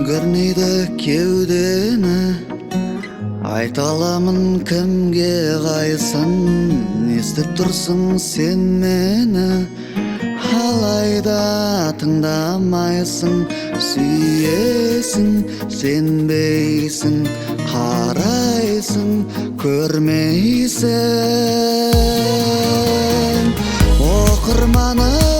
Көрмейді кеудені. Айта аламын кімге қайсын, естіп тұрсың сен мені. Алайда тыңдамайсың, сүйесің, сенбейсің, қарайсың, көрмейсің. Оқырманым.